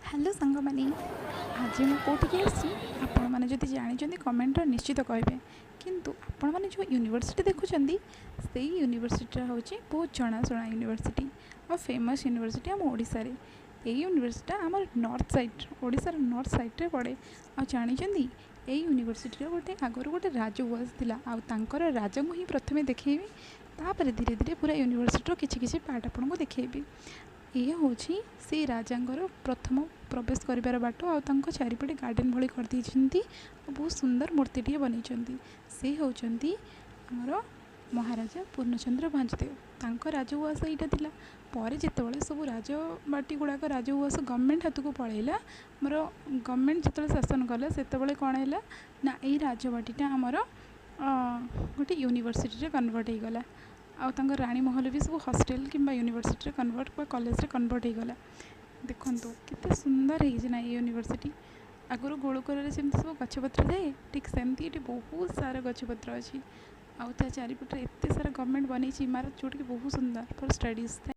Hello ସାଙ୍ଗମାନେ, ଆଜି ମୁଁ କେଉଁଠିକି ଆସିଛି, ଆପଣମାନେ ଯଦି ଜାଣିଛନ୍ତି କମେଣ୍ଟରେ ନିଶ୍ଚିତ କହିବେ। କିନ୍ତୁ ଆପଣମାନେ ଯେଉଁ ୟୁନିଭର୍ସିଟି ଦେଖୁଛନ୍ତି, ସେଇ ୟୁନିଭର୍ସିଟିଟା ହେଉଛି ବହୁତ ଜଣାଶୁଣା ୟୁନିଭର୍ସିଟି ଆଉ ଫେମସ୍ ୟୁନିଭର୍ସିଟି ଆମ ଓଡ଼ିଶାରେ। ଏଇ ୟୁନିଭର୍ସିଟିଟା ଆମର ନର୍ଥ ସାଇଡ଼୍, ଓଡ଼ିଶାର ନର୍ଥ ସାଇଡ଼୍ରେ ପଡ଼େ। ଆଉ ଜାଣିଛନ୍ତି, ଏଇ ୟୁନିଭର୍ସିଟିର ଗୋଟେ ଆଗରୁ ଗୋଟେ ରାଜଉଆସ ଥିଲା ଆଉ ତାଙ୍କର ରାଜାଙ୍କୁ ହିଁ ପ୍ରଥମେ ଦେଖେଇବି, ତାପରେ ଧୀରେ ଧୀରେ ପୁରା ୟୁନିଭର୍ସିଟିର କିଛି କିଛି ପାର୍ଟ ଆପଣଙ୍କୁ ଦେଖେଇବି। ଇଏ ହେଉଛି ସେଇ ରାଜାଙ୍କର ପ୍ରଥମ ପ୍ରବେଶ କରିବାର ବାଟ ଆଉ ତାଙ୍କ ଚାରିପଟେ ଗାର୍ଡ଼େନ୍ ଭଳି କରିଦେଇଛନ୍ତି ଆଉ ବହୁତ ସୁନ୍ଦର ମୂର୍ତ୍ତିଟିଏ ବନେଇଛନ୍ତି। ସେ ହେଉଛନ୍ତି ଆମର ମହାରାଜା ପୂର୍ଣ୍ଣଚନ୍ଦ୍ର ଭଞ୍ଜଦେବ। ତାଙ୍କ ରାଜଉଆସ ଏଇଟା ଥିଲା। ପରେ ଯେତେବେଳେ ସବୁ ରାଜବାଟୀ ଗୁଡ଼ାକ, ରାଜଉଆସ ଗଭର୍ଣ୍ଣମେଣ୍ଟ ହାତକୁ ପଳେଇଲା, ଆମର ଗଭର୍ଣ୍ଣମେଣ୍ଟ ଯେତେବେଳେ ଶାସନ କଲା, ସେତେବେଳେ କ'ଣ ହେଲା ନା ଏଇ ରାଜବାଟୀଟା ଆମର ଗୋଟେ ୟୁନିଭର୍ସିଟିରେ କନଭର୍ଟ ହେଇଗଲା ଆଉ ତାଙ୍କ ରାଣୀ ମହଲ ବି ସବୁ ହଷ୍ଟେଲ କିମ୍ବା ୟୁନିଭର୍ସିଟିରେ କନଭର୍ଟ ବା କଲେଜରେ କନଭର୍ଟ ହେଇଗଲା। ଦେଖନ୍ତୁ କେତେ ସୁନ୍ଦର ହେଇଛି ନା ଏଇ ୟୁନିଭର୍ସିଟି। ଆଗରୁ ଗୁରୁକୁଳରେ ଯେମିତି ସବୁ ଗଛପତ୍ର ଥାଏ, ଠିକ୍ ସେମିତି ଏଠି ବହୁତ ସାରା ଗଛପତ୍ର ଅଛି ଆଉ ତା ଚାରିପଟରେ ଏତେ ସାରା ଗଭର୍ଣ୍ଣମେଣ୍ଟ ବନେଇଛି ଇମାରତ, ଯେଉଁଠିକି ବହୁତ ସୁନ୍ଦର ଫର୍ ଷ୍ଟଡ଼ିଜ୍।